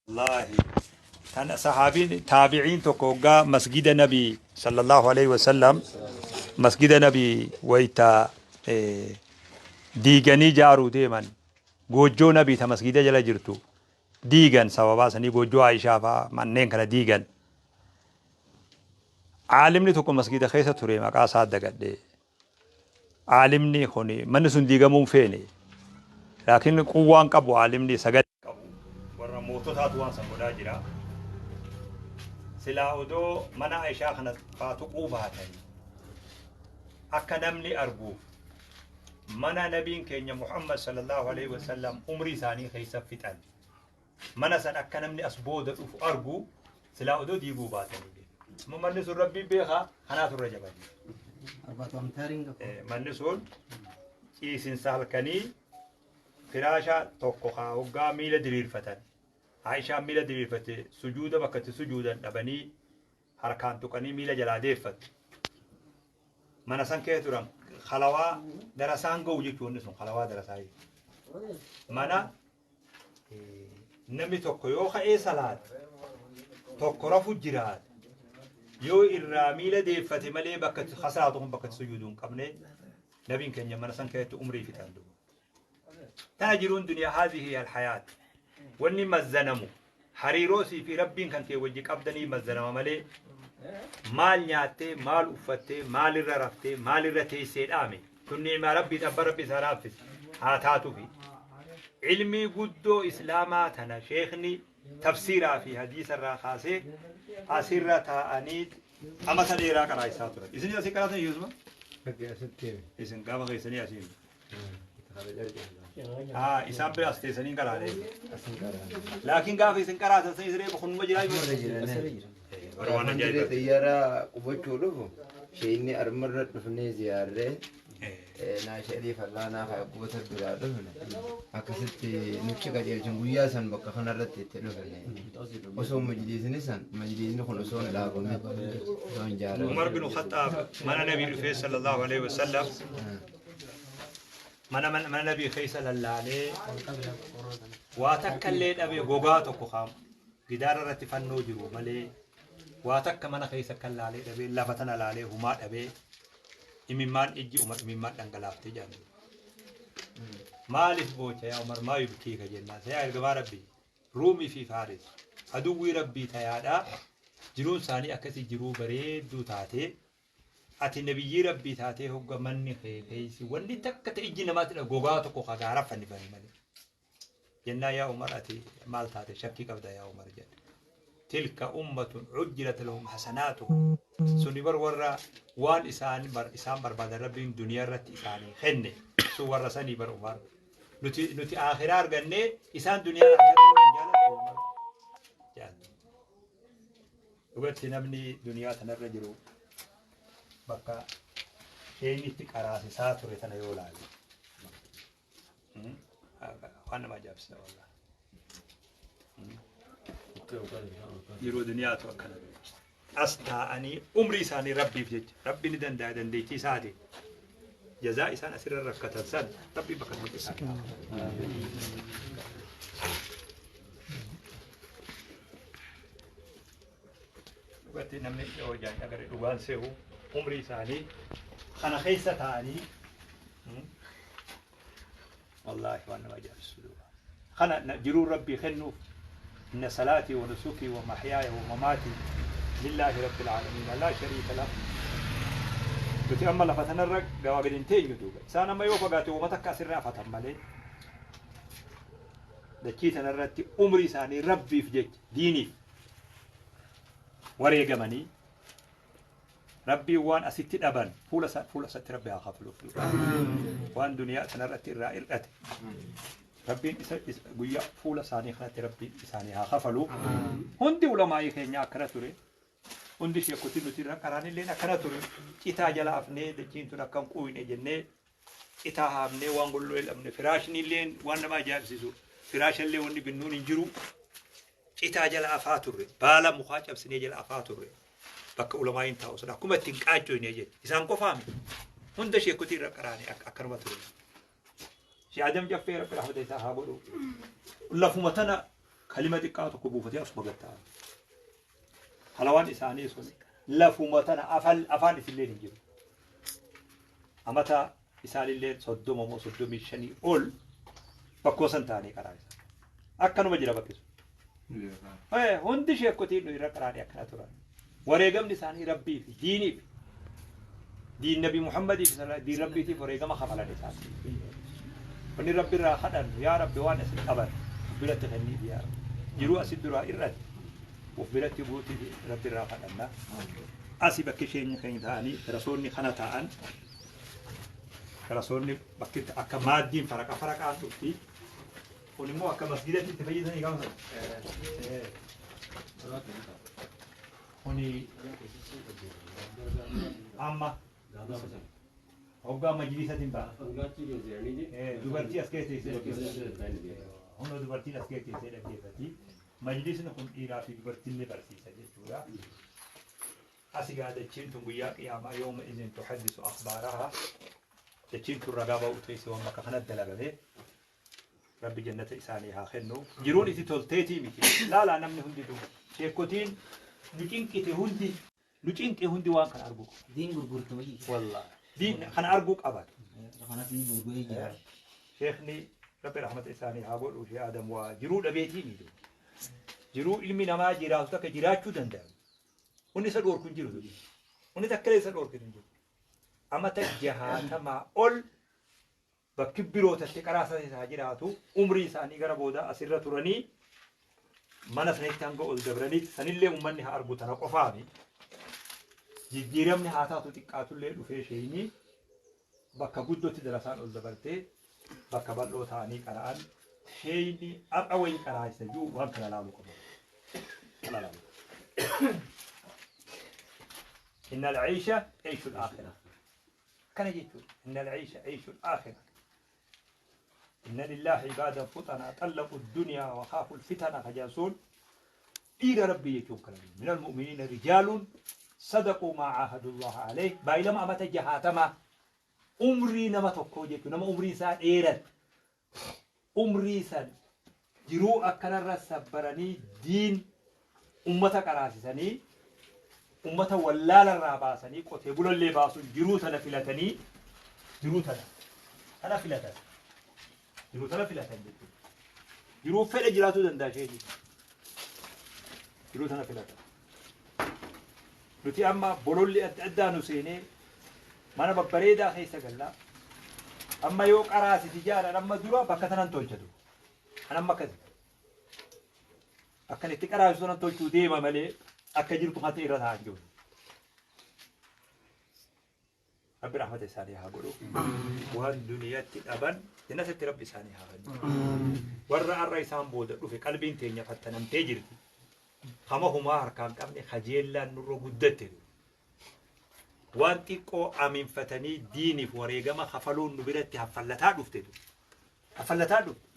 Wallaahi tan sahaabiin taabiciin tokko hoggaa masgida nabii sallallahu alaihi wasallam masgida nabii wayta diiganii jaaruu deeman goojjoo nabii ta masgida jala jirtu diigan sababaa sanii goojjoo Aishaa faa manneen kana diigan. Aalimni tokko masgida keessa ture maqaa isaa dagadhe. Aalimni kun manni sun diigamuu hin feene. Laakiin quwwaan qabu aalimni sagalee qabu. Warra moototaatu waan san godhaa jira. Silaa odoo mana Aishaa kana faa tuquu baatanii akka namni arguuf mana nabiin keenya Muhammad sallallahu alaihi wasallam umrii isaanii keessa fixan. Mana san akka namni as booda dhufu argu silaa odoo diiguu baatanii jedhe. Amma manni sun rabbii beekaa kanaatu irra jabate. Arbaatu amtaariin qabu. Manni sun ciisinsa halkanii firaasha tokko kaa hoggaa miila diriirfatan. Aishaan miila diriirfatte sujuuda bakka itti sujuudan dhabanii harkaan tuqanii miila jalaa deeffatte. Mana san keessa turan kalawaa darasaan ga'u jechuun wanni sun kalawaa darasaa jechuudha. Mana namni tokko yoo ka'ee salaate tokko rafu jiraate yoo irraa miila deeffate malee bakka itti salaatu kun bakka itti sujuudu hin qabne nabiin keenya mana san keessatti umrii fixan duuba. Tana jiruun duniyaa haadhihi alhayaat wanni mazzanamu hariiroo sii fi rabbiin kan kee wajji qabdanii mazzanama malee maal nyaattee maal uffattee maalirra raftee maalirra teessee dhaame tun ni'imaa rabbii abba rabbi isaa laaffise haa taatufi ilmii guddoo islaamaa tana sheekni tafsiiraa fi hadiisa irraa kaasee asirra taa'anii amata dheeraa qaraa isaa turan isinis asii qaraatan Yuusuf isin gaafa keessanii asiin Haa isaan bira as teessanii hin qaraane. Laakiin gaafa isin qaraatan sanis reefa kunuma jiraa jiru. Bara waan Dirree ajaa'ibaa. xiyyaara qubachuu dhufu sheeyni armarra dhufnee ziyaarree naasheelii fallaanaa haa qubata biraa dhufne akkasitti nuchi qajeelchan guyyaa san bakka kanarratti itti dhufne osoo majliisni san majliisni kun osoo hin dhaabamin osoo hin Umar ijaaramin. bin Khattaab mana Nabii dhufee sallallahu alaihi wasallam mana mana Nabii keessa lallaalee waa takka illee dhabe gogaa tokko kaam gidaara irratti fannoo jiru malee waa takka mana keessa kan laalee dhabee lafa tana laalee humaa dhabee imimmaan ijji Umar imimmaan dhangalaaftee jedhan. Maaliif boocha yaa Umar maa yubkiika jennaan yaa ergamaa Rabbii Ruumii fi Faaris aduwwii Rabbii tayaadhaa jiruun isaanii akkasii jiruu bareedduu taatee Ati nabiyyii Rabbii taatee hogga manni kee keeysi wanni takka ta ijji namaatti dha gogaa tokko ka gaara fannifame malee. Jennaan yaa Umar ati maal taate shakkii qabda yaa Umar jedhe. Tilka ummatun cujjilat lahum hasanaatuhum. Suni bar warra waan isaan bar isaan barbaadan Rabbiin duniyaa irratti isaanii kenne. Sun warra sanii bar Umar. Nuti nuti aakhiraa argannee isaan duniyaa argatuu hin jaalattu Umar. Jedhan. Dhugatti namni duniyaa tanarra jiru bakka sheeyni itti qaraasisaa ture tana yoo laale. Waan nama ajaa'ibsiisa wallaahi. Yeroo duniyaatu akkana. As taa'anii umrii isaanii rabbiif jecha rabbi ni danda'a dandeettii isaati. Jazaa isaan asirra rakkatan san rabbi bakka sanatti isaan haa Dhugatti namni yoo ijaan agarre dhugaan se'u umrii isaanii kana keessa taa'anii wallaahi waan nama ajaa'ibsiisu duuba. Kana jiruu rabbii kennuuf inna salaatii wa nusukii wa mahyaaya wa mamaatii lillaahi rabbil aalamiin laa shariika lah. Nuti amma lafa tanarra gawaa gadi hin teenyu duuba. Isaan amma yoo fagaate wama takka asirra afatan malee dachii tanarratti umrii isaanii rabbiif jecha diiniif wareegamanii rabbiin waan asitti dhaban fuula isaa fuula isaatti rabbi haa kafaluuf waan duniyaa tanarratti irraa hir'ate rabbiin isa guyyaa fuula isaanii kanatti rabbiin isaanii haa kafalu hundi ulamaa'ii keenya akkana ture hundi sheekotii nuti irra qaraanilleen akkana ture citaa jala afnee dachiin tun akka hin quuyne jennee citaa haamnee waan golloo hin dhabne firaashni illeen waan nama ajaa'ibsiisu firaasha illee wanni binnuun hin jiru citaa jala afaa turre baala mukaa cabsinee jala afaa turre bakka ulamaa'iin taa'u sana akkuma ittiin qaaccoyne jecha isaan qofaami hunda sheekotii irra qaraane akkanuma ture. Shee Adam Jaffee Rabbi rahmata isaa haa godhu. Lafuma tana Kalima xiqqaa tokko buufatee asuma gad taa'an. Halawaan isaanii sun lafuma tana afaan isillee hin jiru. Amata isaanillee 30 moo 35 ol bakkoo san ta'anii karaa isaa. Akkanuma jira bakki sun. Hundi sheekotiin nu irra qaraanii akkana turan. Wareegamni isaanii Rabbii fi diiniif diin Nabi Muhammadiif diin Rabbiitiif wareegama kafalan isaan. Wanni Rabbi irraa kadhannu yaa Rabbi waan asin qaban of biratti kenniif yaa Rabbi. Jiruu asin duraa irratti of biratti guutii Rabbi irraa kadhanna. Asi bakki isheen keenya ta'anii darasoonni kana ta'an darasoonni bakki akka maaddiin faraqa faraqaan dhufti. Kun immoo akka masgidatti itti fayyadanii gaafa sana. Kuni amma hoggaa majlisatiin ba'a. Dubartii as keessa teessee dhaggeeffatti. Hunda dubartiin as keessa teessee dhaggeeffatti. Majlisni kun dhiiraa fi dubartiillee barsiisa jechuudha. Asi gaa dachiin tun guyyaa qiyaamaa yooma izin tuhaddisu akhbaaraha. Dachiin tun ragaa ba'u teessee waan bakka kanatti dalagame. Rabbi jannata isaanii haa kennu. Jiruun itti tolteetii miti. Laalaa namni hundi du'u. Sheekotiin nu cinqite hundi nu cinqe hundi waan kana arguu qaba. Diin gurgurtu wayii. Wallaahi. Diin kana arguu qaban. Kanas ni gurguree jira. Sheekni Rabbi rahmata isaanii haa godhu ishee Adam waa jiruu dhabeetii miti. Jiruu ilmi namaa jiraatu takka jiraachuu danda'a. Hundi isa dhoorku hin jiru. Hundi takka isa dhoorku hin jiru. Amata 60 ol bakki birootatti karaa isaa jiraatu umrii isaanii gara boodaa asirra turanii mana sanitti hanga ol dabranitti sanillee uummanni haa argu tana qofaami. Jijjiiramni haa taatu xiqqaatullee dhufee isheenii bakka guddootti darasaan ol dabartee bakka bal'oo ta'anii qara'an sheeyni har'a wayii qaraa'isa jiru waan kana laaluu qabu. Kana laaluu. Inna al-ciisha ciishu al-aakhira. Kana jechuudha. Inna al-ciisha ciishu al-aakhira. إن لله عبادا فطنا طلقوا الدنيا وخافوا الفتن فجاسون إلى ربي يكون كلام من المؤمنين رجال صدقوا ما عاهدوا الله عليه بايلما أمت جهاتما عمري نما تكو نما عمري سان إيرت عمري سان جرو أكنر سبرني دين أمتا كراسسني أمتا ولالا الراباسني قتبول اللي باسو جرو سنة فلتني جرو سنة أنا فلتني jiruu tana filatan jechuudha. Jiruu fedha jiraatuu danda'a isheen. Jiruu tana filatan. Nuti amma bololli adda addaa nu seenee mana babbareedaa keessa gallaa. Amma yoo qaraasiti jaalan amma dura bakka tanan tolchatu. Kan amma akkasi. Akkan itti qaraasisu tanan tolchuu deema malee akka jirtu hata irra taa'an jiru. Rabbi rahmata isaanii haa godhu. Waan duniyaatti dhaban jannatatti Rabbi isaanii haa kennu. Warra har'a isaan booda dhufe qalbiin teenya fattanamtee jirti. Hama humaa harkaan qabne kajeellaan nurra guddatte. Waan xiqqoo aminfatanii diiniif wareegama kafaluun nu biratti haffallataa dhufte. Haffallataa dhufte.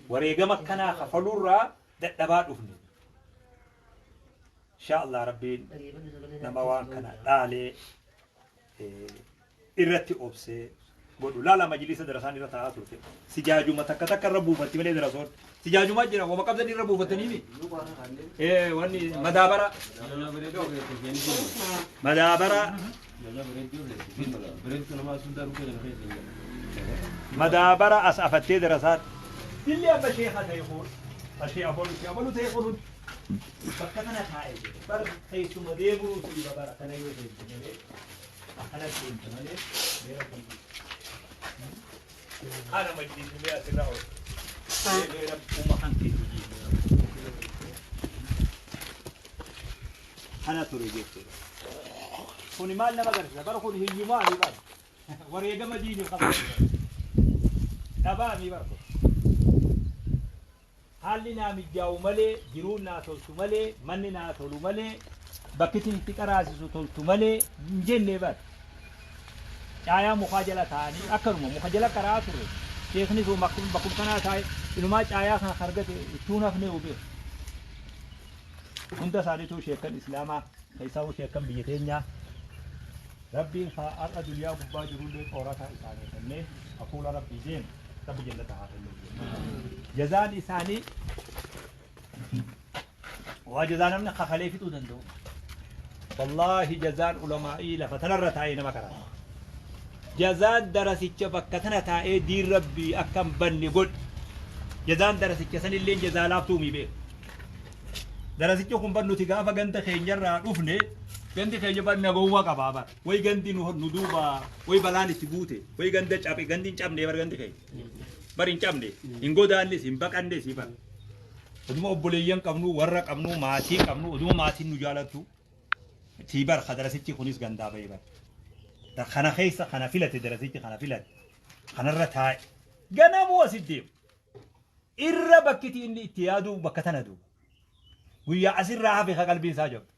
Wareegama kanaa kafaluurraa dadhabaa dhufne. Insha Allah Rabbiin nama waan kana dhaalee irratti obsee godhu. Laala majlisa darasaan irra taa'aa turte. Sijaajuma takka takka irra buufatti malee darasoon. Sijaajuma jira wama qabdan irra buufatanii mi? Wanni madaabara. Madaabara. Madaabara as afattee darasaan. Dilli amma sheekha ta'e kun. Ashee abalu ishee abalu ta'e kun. Bakka kana taa'ee jira. Bar teessuma deemuu fi bara kana yoo deemte malee akkana deemte malee beera kun. Kana majlisni asirraa ol. Beera uuma kan keessa jiru. Kana ture jechuudha. Kuni maal nama agarsiisa? Bara kun hiyyumaa ni bara. Wareegama diinii qaba. Dhabaa ni bara. Haalli naa mijaa'u malee, jiruun naa toltu malee, manni naa tolu malee, bakki itti qaraasisu toltu malee hin jenne bara. Caayaa mukaa jala taa'anii akkanuma muka jala qaraa turre. Sheekni sun bakkuma kanaa taa'e inumaa caayaa kana argate ittuun hafnee hubee. Hunda isaaniitu sheekan Islaamaa keessaa sheekan biyya teenyaa. Rabbiin har'a duniyaa gubbaa jirullee xoorataa isaanii kennee hafuura Rabbii deema. Rabbi jannata haa kennu. Jazaan isaanii waa jazaa namni kakalee fixuu danda'u. Wallaahi jazaan ulamaa'ii lafa tanarra taa'ee nama karaa. Jazaan darasicha bakka tana taa'ee diin Rabbii akka hin banne godhe. Jazaan darasicha sanillee jazaa laaftuu mii beeku. Darasichi kun bar nuti gaafa ganda keenyarraa dhufne gandi keenya bar nagawuma qabaa bar. Way gandi nu duuba way balaan itti buute way ganda cabe gandi hin cabne bar gandi keenya. Bar hin cabne hin godaannes hin baqannes bar. Oduma obboleeyyan qabnu warra qabnu maatii qabnu oduma maatiin nu jaalattu tii bar ka darasichi kunis gandaa ba'e bar. Kana keessa kana filate darasichi kana filate kanarra taa'e ganamuu asit deemu. Irra bakkiti inni itti yaadu bakka tana duuba. Guyyaa asirraa hafe ka qalbiin isaa cabdu.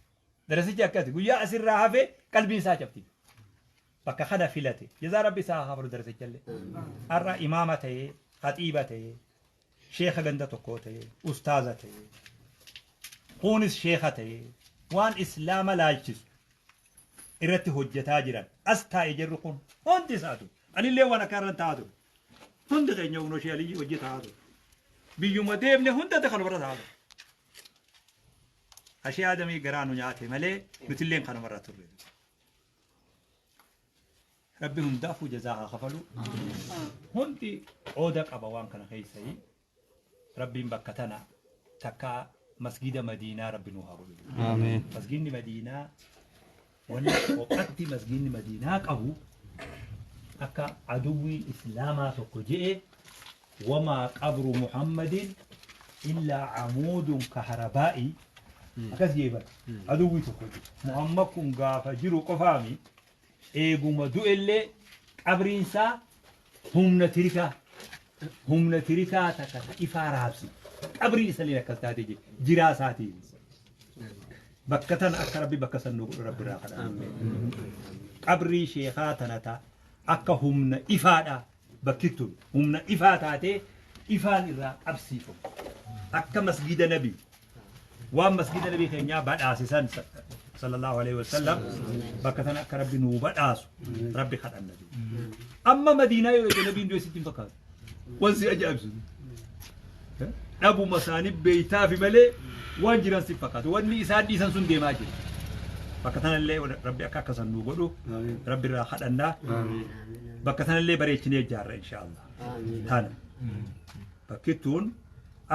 Darasichi akkasi guyyaa asirraa hafe qalbiin isaa cabdi. Bakka kana filate. Jazaa Rabbi isaa haa kafalu darasichallee. Har'a imaama ta'ee, khaxiiba ta'ee, sheekha ganda tokkoo ta'ee, ustaaza ta'ee, kuunis sheekha ta'ee, waan islaama laalchisu irratti hojjetaa jiran as taa'e jarri kun hundi isaatu. Anillee waan akka irra taa'aa ture. Hundi keenya kunoo Shee Aliyyi hojii taa'aa ture. Biyyuma deemne hundatti kanumarra taa'aa ture. Ashee Adamii garaa nu nyaate malee nutilleen kanumarra turre. Rabbi hundaafuu jazaa haa kafalu. Hundi qooda qaba waan kana keessai. Rabbiin bakka tana takka masgida Madiinaa Rabbi nuu haa godhu. Ameen. Masgidni Madiinaa wanni kophatti masgidni Madiinaa qabu akka aduwwiin Islaamaa tokko je'e wamaa qabru Muhammadin illaa amuudun kaharabaa'i akkas jee bara aduwwii tokko je'e Muhammad kun gaafa jiru qofaami eeguma du'ellee qabriin isaa humna tirikaa humna tirikaa takka ta ifaa raabsi qabriin isallee akkas taate je jiraa isaatiin bakka tana akka Rabbi bakka san nu godhu Rabbi irraa kadhanna. Qabrii sheekaa tana ta akka humna ifaadha bakki tun humna ifaa taatee ifaan irraa qabsiifamu akka masgiida nabii waan masgiida nabii keenyaa badhaase san sallallahu alaihi wasallam bakka tana akka Rabbi nuu badhaasu Rabbi kadhanna. Amma Madiinaa yoo dhaqe nabiin du'e sitti hin fakkaatu. Waan si ajaa'ibsiisu. Dhabuma isaanii beeytaafi malee waan jiran si fakkaatu. Wanni isaan dhiisan sun deemaa jira. Bakka tanallee Rabbi akka akka san nuu godhu Rabbi irraa kadhannaa. Bakka tanallee bareechinee ijaarra inshaallah. Tana. Bakki tun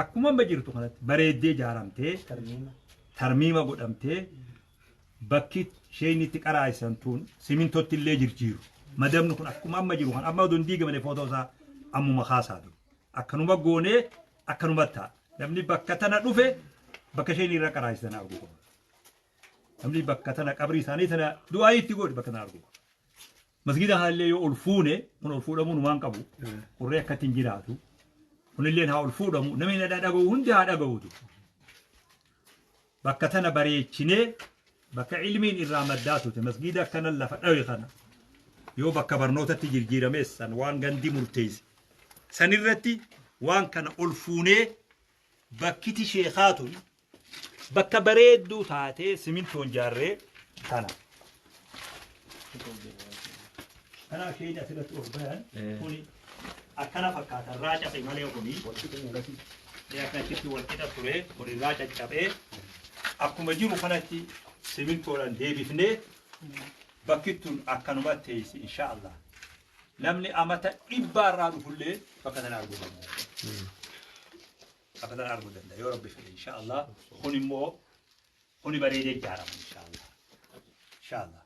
akkuma amma jirtu kanatti bareeddee ijaaramtee tarmiima godhamtee bakki isheen itti qaraa'isan tun simintootti illee jirjiiru. Madabni kun akkuma amma jiru kan amma oduun diigamne footoo isaa ammuma kaasaa jiru. Akkanuma goonee akkanuma ta'a. Namni bakka tana dhufe bakka isheen irra qaraa'isan arguu qaba. Namni bakka tana qabrii isaanii tana du'aa itti godhe bakka tana arguu qaba. Masgiida kanallee yoo ol fuune kun ol fuudhamuu numaan qabu. Qurree akkatti hin jiraatu. Kunilleen haa ol fuudhamu. Namni na dhaga'u hundi haa dhaga'utu. Bakka tana bareechinee bakka ilmiin irraa maddaa turte masgiida akkana lafa dhawe kana yoo bakka barnootatti jirjiirames san waan gandi murteesse sanirratti waan kana ol fuunee bakkiti sheekaa tun bakka bareedduu taatee simintoon jaarree tana. Kanaaf isheen asirratti ol bayan kuni akkana fakkaata irraa cabe malee kuni akka achitti wal qixa ture kun irraa caccabee akkuma jiru kanatti simintoodhaan deebifnee bakki tun akkanuma teessi insha Allah. Namni amata dhibbaa irraa dhufullee bakka tana arguu danda'a. Bakka tana arguu danda'a yoo Rabbi fedhe insha Allah. Kun immoo kuni bareedee ijaarama insha Allah. Insha Allah.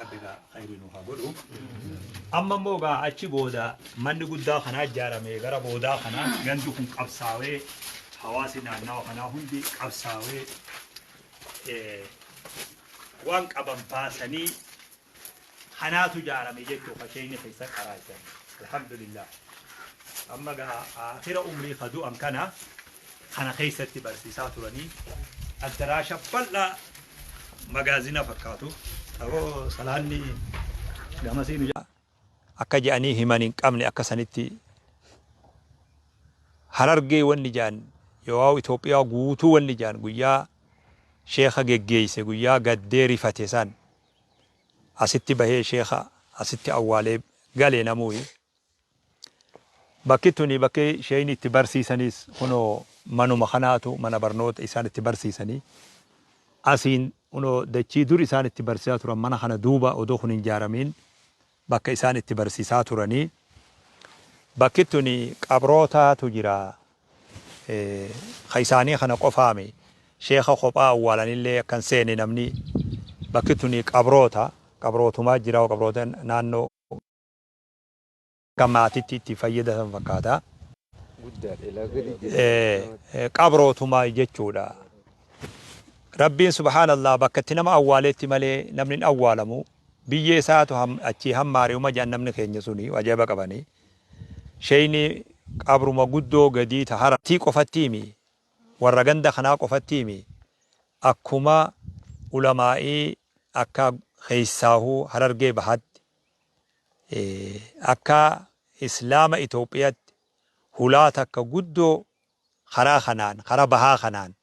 Rabbi gaa khayrii nu haa godhu. Amma immoo gaa achi booda manni guddaa kanaa ijaarame gara boodaa kana gandi kun qabsaawee hawaasi naannawa kanaa hundi qabsaawee waan qaban baasanii kanaatu ijaarame jechuu ka sheeyni keessa qaraa'isan. Alhamdulillah. Amma gaa aakhira umrii ka du'an kana kana keessatti barsiisaa turanii addaraasha bal'aa magaazina fakkaatu. Aboo salaanni gamasii nu akka je'anii himan hin qabne akka sanitti Harargee wanni je'an yoo Itoophiyaa guutuu wanni je'an guyyaa sheekha geggeeyse guyyaa gaddee rifate san asitti bahee sheekha Asitti awwaalee gale namuuyi. Bakki tuni bakki sheeyni itti barsiisaniis kunoo manuma kanaatu mana barnoota isaan itti barsiisanii. Asiin kunoo dachii dur isaan itti barsiisaa turan mana kana duuba odoo kun hin jaaramiin bakka isaan itti barsiisaa turanii. Bakki tuni qabrootaatu jira. Ka isaanii kana qofaami. Sheekha kophaa awwaalanillee akkan seene namni bakki tuni qabroota qabrootumaa jira qabroota naannoo akka maatitti itti fayyadaman fakkaata. Qabrootumaa jechuudha. Rabbiin subhaanallah bakka itti nama awwaaletti malee namni hin awwaalamu. Biyyee isaatu achii hammaari'uma jedhan namni keenya suni ajaa'iba qabanii. Sheeyni qabruma guddoo gadii ta hara tii qofatti himi warra ganda kanaa qofatti himi akkuma ulamaa'ii akka keessaahuu Harargee Bahaatti akka Islaama Itoophiyaatti hulaa takka guddoo karaa kanaan karaa bahaa kanaan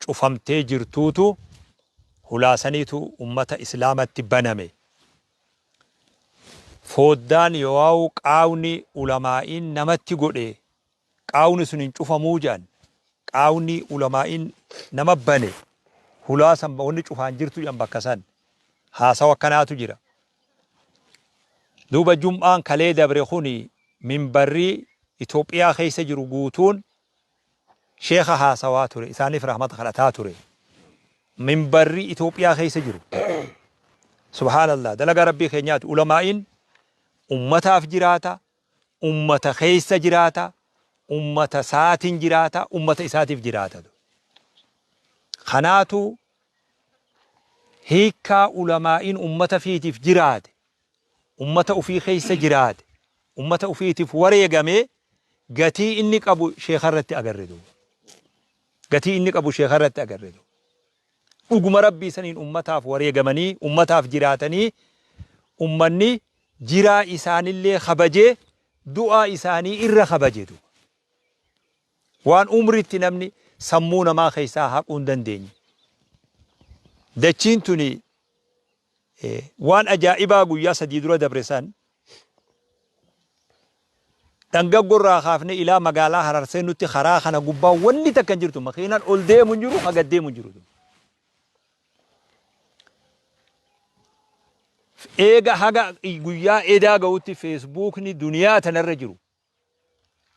cufamtee jirtuutu hulaa saniitu ummata Islaamatti baname. Fooddaan yoo'aawu qaawni ulamaa'iin namatti godhe qaawni sun hin cufamuu jedhan. Qaawni ulamaa'iin nama bane hulaa san wanni cufaan jirtu jedhan bakka san. Haasawa akkanaatu jira. Duuba jum'aan kalee dabre kuni minbarri Itoophiyaa keessa jiru guutuun sheekha haasawaa ture isaaniif rahmata kadhataa ture. Minbarri Itoophiyaa keessa jiru. Subhaanallah dalagaa rabbii keenyaati ulamaa'iin ummataaf jiraata ummata keessa jiraata ummata isaatiin jiraata ummata isaatiif jiraata. Kanaatu hiikkaa ulamaa'iin ummata fiitiif jiraate ummata ufii keessa jiraate ummata ufiitiif wareegame gatii inni qabu sheeka irratti agarre duuba. Gatii inni qabu sheeka irratti agarre duuba. Dhuguma rabbii saniin ummataaf wareegamanii ummataaf jiraatanii ummanni jiraa isaanillee kabajee du'aa isaanii irra kabaje duuba. Waan umritti namni sammuu namaa keessaa haquu hin dandeenye. Dachiin tuni waan ajaa'ibaa guyyaa 3 dura dabre san dhangaggoo irraa kaafnee ilaa magaalaa Harar seennutti karaa kana gubbaa wanni takka hin jirtu makiinaan ol deemu hin jiru ka gad deemu hin jiru. Eega haga guyyaa edaa ga'utti feesbuukni duniyaa tanarra jiru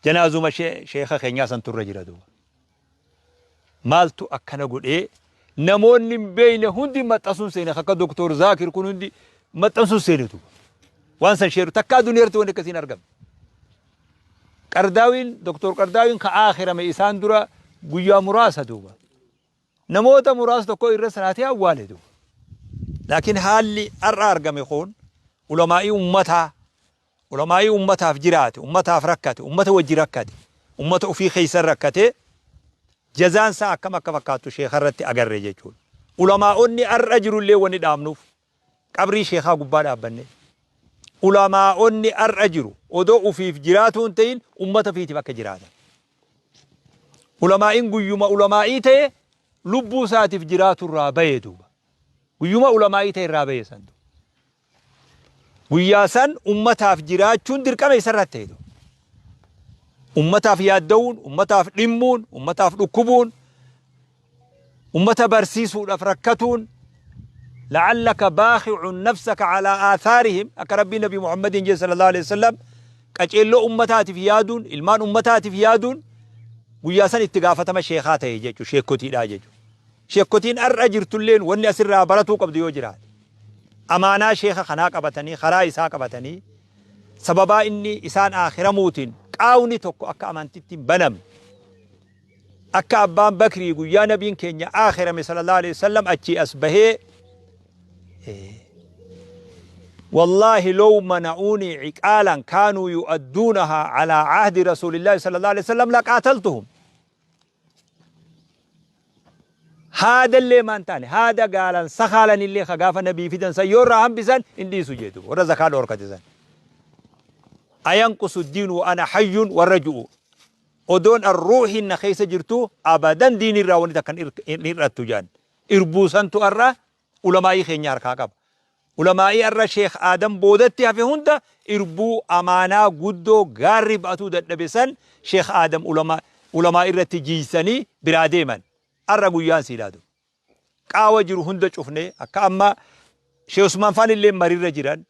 Janaazuma sheekha keenyaa santu irra jira duuba. Maaltu akkana godhee namoonni hin beekne hundi maxxansuun seene akka Doktor Zaakir kun hundi maxxansuun seene duuba. Waan san sheeru takkaa duniyaatti wanni akkasii hin argamne. Qardaawiin Doktor Qardaawiin ka aakhirame isaan dura guyyaa muraasa duuba. Namoota muraasa tokko irra salaatee awwaale duuba. Laakiin haalli har'a argame kun ulamaa'ii ummataa Ulamaa'ii ummataaf jiraate, ummataaf rakkate, ummata wajji rakkate, ummata ufii keessa rakkate jazaan isaa akkam akka fakkaattu sheekha irratti agarre jechuudha. Ulamaa'onni har'a jirullee wanni dhaamnuuf qabrii sheekhaa gubbaa dhaabbanne. Ulamaa'onni har'a jiru odoo ufiif jiraatuu hin ta'in ummata ofiitiif akka jiraatan. Ulamaa'iin guyyuma ulamaa'ii ta'e lubbuu isaatiif jiraatu irraa bahe duuba. Guyyuma ulamaa'ii ta'e irraa bahe san. Guyyaa san ummataaf jiraachuun dirqama isarratti ta'e. Ummataaf yaadda'uun, ummataaf dhimmuun, ummataaf dhukkubuun, ummata barsiisuudhaaf rakkatuun la'allaka baakhicun nafsaka alaa aathaarihim akka rabbiin nabi Muhammadiin jedhe sallallahu alaihi wasallam qaceelloo ummataatiif yaaduun ilmaan ummataatiif yaaduun guyyaa san itti gaafatama sheekaa ta'e jechuudha sheekkotiidhaa jechuudha. Sheekkotiin har'a jirtulleen wanni asirraa baratuu qabdu yoo jiraate amaanaa sheekha kanaa qabatanii karaa isaa qabatanii sababaa inni isaan aakhiramuutiin qaawni tokko akka amantitti hin banamne akka abbaan bakrii guyyaa nabiin keenya aakhirame sallallahu alaihi wasallam achii as bahee والله لو منعوني عقالا كانوا يؤدونها على عهد رسول الله صلى الله عليه وسلم لقاتلتهم Haada illee maan taane haada gaalan sakaalan illee ka gaafa nabii fidan san yoo irraa hambisan hin dhiisu jeetu warra zakaa dhoorkate san. Ayanqusu diinu wa ana hayyun warra ju'u odoon an ruuhiin na keessa jirtu abadan diini irraa wanni takka hin hir'attu jedhan. Irbuu santu har'a ulamaa'ii keenya harkaa qaba. Ulamaa'ii arra Sheekh Aadam boodatti hafe hunda irbuu amaanaa guddoo gaarri ba'atuu dadhabe san Sheekh Aadam ulamaa irratti jiysanii biraa deeman. Arra guyyaan siilaatu. Qaawa jiru hunda cufnee akka amma Sheekh Usmaan faan illee marirra jiran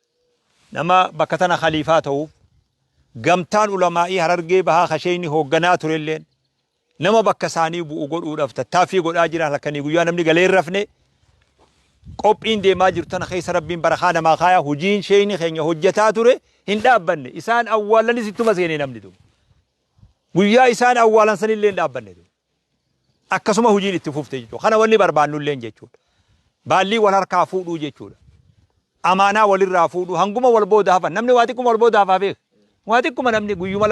nama bakka tana khaliifaa ta'uuf, gamtaan ulamaa'ii Harargee Bahaa kasheyni hoogganaa turelleen nama bakka isaanii bu'u godhuudhaaf tattaaffii godhaa jiran. Halkanii guyyaa namni galee hin rafne, qophiin deemaa jirtu tana keessa Rabbiin barakaa namaa kaayaa. Hojiin sheeyni keenya hojjetaa ture hin dhaabbanne. Isaan awwaalanis ittuma seenee namni tu guyyaa isaan awwaalan sanillee hin dhaabbanne tu, akkasuma hojiin itti fufte jechuudha. Kana wanni barbaannulleen jechuudha. Baallii wal harkaa fuudhuu jechuudha. Amaanaa walirraa fuudhuu, hanguma wal booda hafan namni waa xiqquma wal booda hafaa beeka. Waa xiqquma namni guyyuma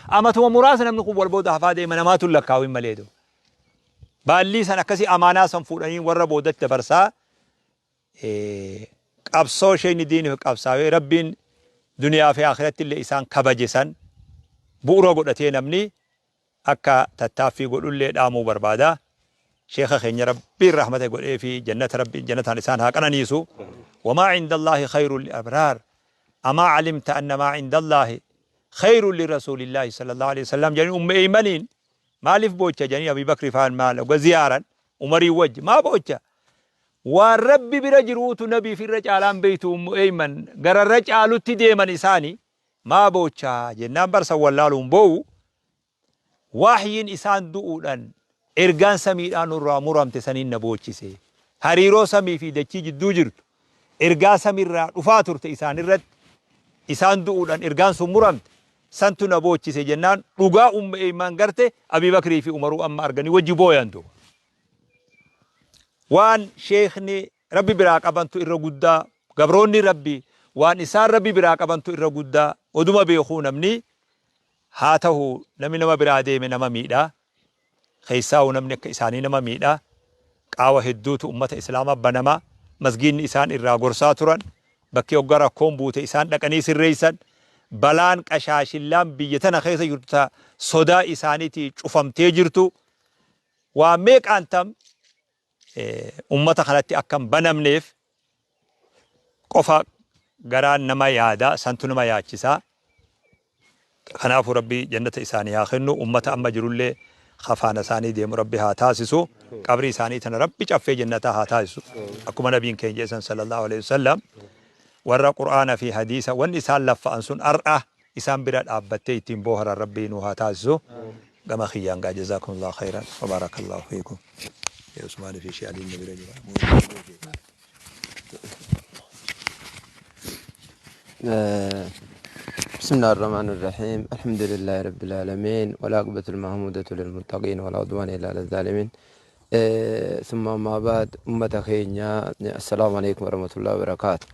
amatuma muraasa namni kun wal booda hafaa deema, namaatu hin lakkaawin malee. Baallii san akkasii amaanaa san fuudhanii warra boodatti dabarsaa, qabsoo isheen diiniif qabsaawee Rabbiin duniyaa fi akhiratti illee isaan kabaje san bu'uura godhatee namni akka tattaaffii godhullee dhaamuu barbaada. Sheekha keenya Rabbiin rahmata godhee fi jannata Rabbiin jannataan isaan haa qananiisu. وما عند الله خير للأبرار، أما علمت أن ما عند الله خير لرسول الله صلى الله عليه وسلم jedhanii Umme Eeymaniin. Maaliif boocha jedhanii Abii Bakri faan maal oga ziyaaran Umarii wajji maa boocha? Waan Rabbi bira jiruutu nabiif irra caalaan beeytu Ummu Eeyman, gararra caalutti deeman isaanii maa boochaa jennaan, barsan wallaaluun boowu, waahyiin isaan du'uudhaan ergaan samiidhaan nurraa muramte saniin na boochise. Hariiroo samii fi dachii jidduu jirtu, ergaa samiirraa dhufaa turte isaan irratti isaan du'uudhaan ergaan sun muramte santu na boochise jennaan, dhugaa Ummu Eeyman garte Abii Bakrii fi Umaruu amma arganii wajji booyan duuba. Waan sheekni Rabbi biraa qabantu irra guddaa, gabroonni Rabbi waan isaan Rabbi biraa qabantu irra guddaa oduma beekuu namni haa ta'u namni nama biraa deeme nama miidha. Keessaa'u namni akka isaanii nama miidha. Qaawa hedduutu ummata Islaamaa banama. Masgiidni isaan irraa gorsaa turan, bakki hogga rakkoon buute isaan dhaqanii sirreessan, balaan qashaashillaan biyya tana keessa jirtu ta sodaa isaaniitii cufamtee jirtu waa meeqaan tam ummata kanatti akka hin banamneef qofa garaan nama yaada, santu nama yaachisa. Kanaafuu Rabbi jannata isaanii haa kennu. Ummata amma jirullee kafaana isaanii deemu Rabbi haa taasisu. Qabrii isaanii tana Rabbi caffee jannataa haa taasisu. Akkuma nabiin keenya jedhan sallallahu alaihi wasallam, warra Qur'aana fi hadiisa wanni isaan laffa'an sun ar'a isaan bira dhaabbattee ittiin booharan Rabbi nu haa taasisu. Gama kiyyaan gaa, jazakumullahu khairan wa barakallahu fiikum. Usmaanii fi Shee Aliin nu bira jira. بسم الله الرحمن الرحيم، الحمد لله رب العالمين، والعاقبة المحمودة للمتقين، ولا عدوان إلا على الظالمين، ثم ما بعد، أمة خينيا، السلام عليكم ورحمة الله وبركاته.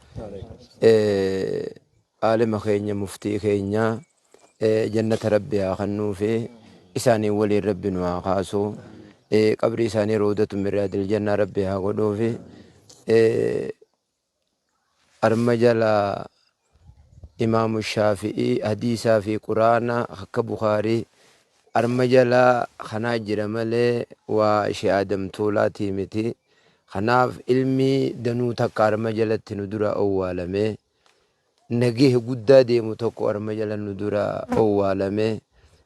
عالم خينيا، مفتي خينيا، جنة ربي خنو في إساني ولي ربي نواخاسو، قبر إساني روضة من رياض الجنة ربي هاغدو في arma jala Imaamu Shaafi'ii hadiisaa fi Quraana akka Bukaarii arma jala kanaa jira malee waa ishee Aadam Tuulaatii miti. Kanaaf ilmi danuu takka arma jalatti nu dura owwaalame. Nagee guddaa deemu tokko arma jala nu dura owwaalame.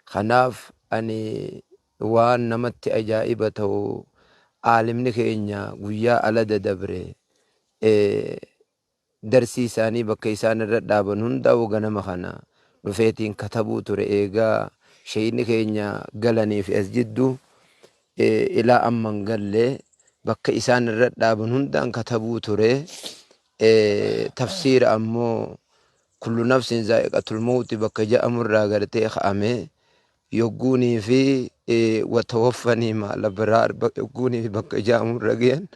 Kanaaf ani waan namatti ajaa'iba ta'u, aalimni keenya guyyaa alada dabre darsii isaanii bakka isaan irra dhaaban hundaa'u ganama kana dhufeetiin katabuu ture. Eegaa sheeyni keenya galanii fi as jiddu ilaa amman galle bakka isaan irra dhaaban hundaan katabuu ture. Tafsiira ammoo kullu nafsin zaa'iqatul mawti bakka ja'amurraa gartee ka'ame yogguunii fi watawaffanii maal abraar yogguunii fi bakka ja'amurra gahan,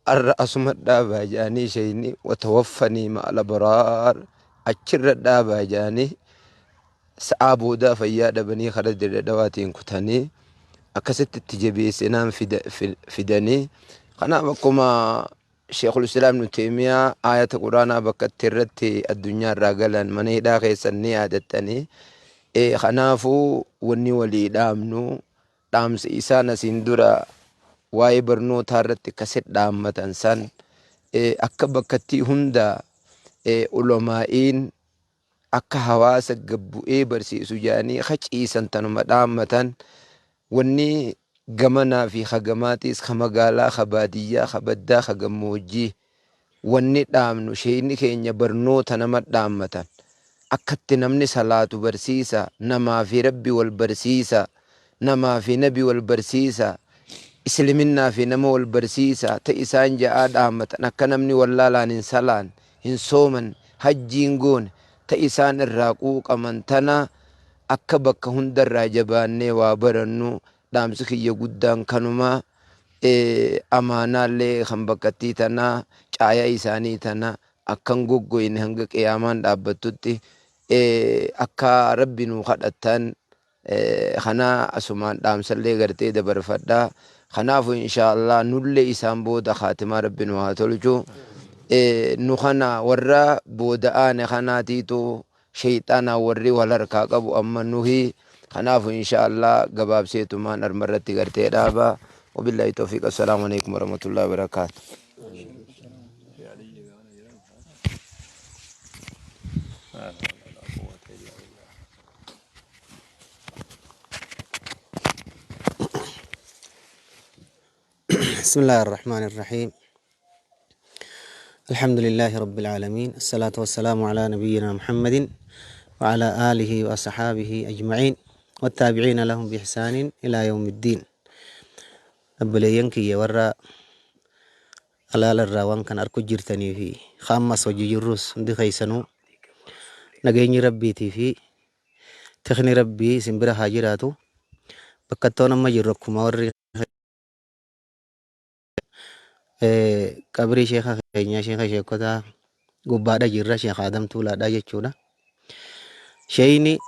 arra asuma dhaabaa jedhanii, sheeyni watawaffanii maal abraar achirra dhaabaa jedhanii, sa'aa boodaa fayyaa dhabanii karaa Dirre Dhawaatiin kutanii akkasitti itti jabeessinaan fidanii. Kanaaf akkuma Sheekul Islaam Ibnu Teemiyaa ayata Quraanaa bakka itti irratti addunyaa irraa galan mana hidhaa keessan ni yaadattanii. Kanaafuu wanni walii dhaamnu, dhaamsi isaan asiin dura waa'ee barnootaa irratti akkasit dhaammatan san akka bakkattii hunda Ulamaa'iin akka hawaasa gabbu'ee barsiisu jedhanii haciisan tanuma dhaammatan. Wanni gamanaa fi hagamaatiis, ka magaalaa, ka baadiyyaa, ka baddaa, ka gammoojjii, wanni dhaamnu sheeyni keenya barnoota nama dhaammatan. Akkatti namni salaatu barsiisa, namaa fi Rabbi wal barsiisa, namaa fi nabi wal barsiisa, isliminnaa fi nama wal barsiisa. Ta isaan ja'aa dhaammatan akka namni wallaalaan hin salaan, hin sooman, hajjiin goone, ta isaan irraa quuqaman tana akka bakka hundarraa jabaannee waa barannu dhaamsi kiyya guddaan kanuma. Amaanaallee kan bakkattii tanaa caaya isaanii tana akkan goggoyne hanga qiyaamaan dhaabbattutti akka Rabbi nuu kadhattan kana asumaan dhaamsallee gartee dabarfadha. Kanaafu insha Allah nullee isaan booda kaatimaa Rabbi nu haa tolchu. Nu kana warra booda aane kanaatiitu shayxaanaa warri wal harkaa qabu amma nuhi. Kanaafu insha Allah gabaabseetumaan armarratti gartee dhaaba. Wabillahi tawfiiq. Assalaamu alaikum warahmatullahi wabarakaatu. بسم الله الرحمن الرحيم. الحمد لله رب العالمين، الصلاة والسلام على نبينا محمد وعلى آله وأصحابه أجمعين والتابعين لهم بإحسان إلى يوم الدين. Obboleeyyan kiyya warra alaalarraa waan kan arku jirtanii fi kaammas hojii jirrus, hundi keessanuu nageenyi Rabbiitii fi tikni Rabbii isin bira haa jiraatu. Bakkattoon amma jirru akkuma warri qabrii sheeka keenyaa, sheeka sheekotaa gubbaadha jirra, Sheeka Adam Tuulaadha jechuudha. Sheeyni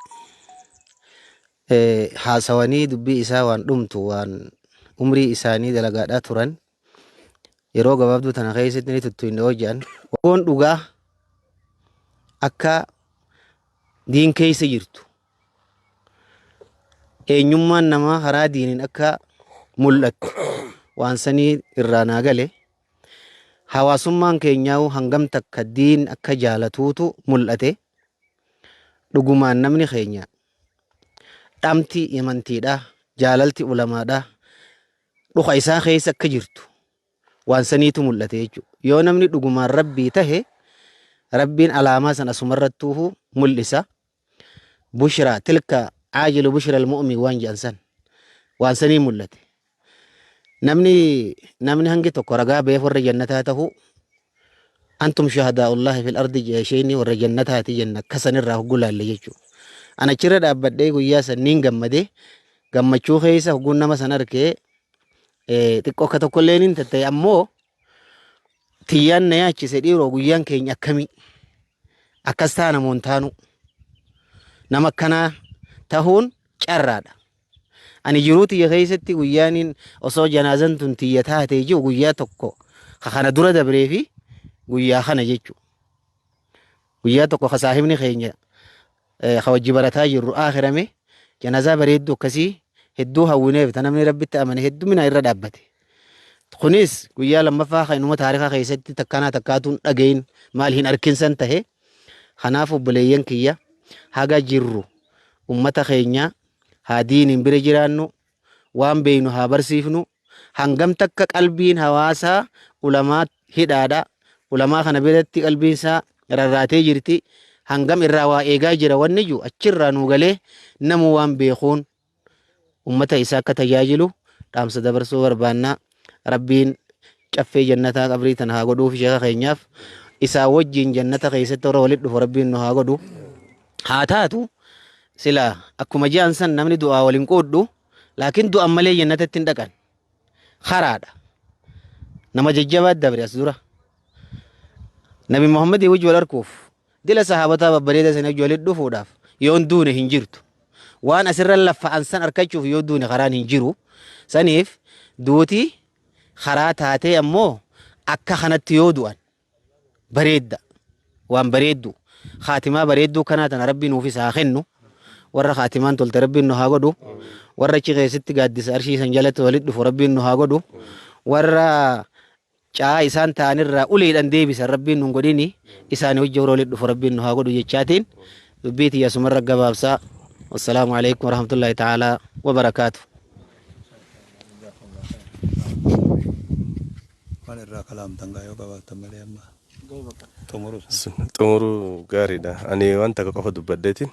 haasawanii dubbii isaa waan dhumtu, waan umrii isaanii dalagaadhaa turan yeroo gabaabduu tana keessatti ni tuttuinne hojjan. Wagoon dhugaa akka diin keessa jirtu, eenyummaan namaa karaa diiniin akka mul'attu waan sanii irraa naa gale. Hawaasummaan keenyaa hangam takka diin akka jaalatuutu mul'ate. Dhugumaan namni keenya dhamti amantiidha, jaalalti ulamaadha dhuka isaa keessa akka jirtu waan saniitu mul'ate jechuudha. Yoo namni dhugumaan Rabbii tahe, Rabbiin alaamaa san asumarrattuufu mul'isa. Bushraa tilka caajilu bushra almu'min waan jedhan san waan sanii mul'ate. Namni hangi tokko ragaa beef warra jannataa tahu, antum shuhadaa'ullahi fil ardi jeesheenii warra jannataati jenna akka sanirraa hoggulaalle jechuudha. Ana achirra dhaabbadhee guyyaa sanniin gammadee, gammachuu keessa hogguun nama san arkee xiqqoo akka tokkollee niin tatta'e. Ammoo tiyyaan na yaachise, dhiiroo guyyaan keenya akkamii akkas taana moo hin taanu? Nama akkanaa tahuun carraadha. Ani jiruu tiyya keessatti guyyaaniin osoo janaazan tun tiyya taatee jiru guyyaa tokko ka kana dura dabree fi guyyaa kana jechuudha. Guyyaa tokko ka saahibni keenya ka wajji barataa jirru aakhirame, janaazaa bareedduu akkasii hedduu hawwineef, ta namni Rabbitti amane heddumina irra dhaabbate. Kunis guyyaa lammaffaa kan inuma taarikaa keessatti takkanaa takkaatuun dhagayin maal hin arkinsan tahe. Kanaaf obboleeyyan kiyya, haga jirru ummata keenya haa diiniin bira jiraannu, waan beeynu haa barsiifnu. Hangam takka qalbiin hawaasaa ulamaa hidhaadha, ulamaa kana biratti qalbiin isaa rarraatee jirti, hangam irraa waa eegaa jira, wanni jiru achirraa nuu galee namuu waan beekuun ummata isaa akka tajaajilu dhaamsa dabarsuu barbaanna. Rabbiin caffee jannataa qabrii tana haa godhuuf sheeka keenyaaf. Isaa wajjin jannata keessatti warra walitti dhufu Rabbiin nu haa godhu. Haa taatu sila akkuma ji'an san namni du'aa waliin qoodhu, laakiin du'an malee jannatatti hin dhaqan. Karaadha. Nama jajjabaa dabre as dura. Nabi Muhammadii wajji wal arkuuf, dila sahaabotaa babbareeda sana wajji walitti dhufuudhaaf yoon duune hin jirtu. Waan asirra laffa'an san arkachuuf yoo duune karaan hin jiru. Saniif duuti karaa taatee, ammoo akka kanatti yoo du'an bareedda. Waan bareeddu. Kaatimaa bareedduu kanaa tana Rabbi nuufis haa kennu. Warra kaatimaan tolte Rabbiin nu haa godhu. Warra achi keessatti gaaddisa arshii san jalatti walitti dhufu Rabbiin nu haa godhu. Warra Caa isaan ta'anirraa uleedhaan deebisan Rabbiin nun godhini, isaanii hojii warra walitti dhufu Rabbiin nu haa godhu jechaatiin dubbii tiyya asumarra gabaabsaa. Wassalaamu alaikum warahmatullahi ta'aalaa wabarakaatu. Waan irraa kalaamtan gaa yoo qabaattan malee amma xumuru. Xumuruu gaariidha. Ani waan takka qofa dubbadheetiin.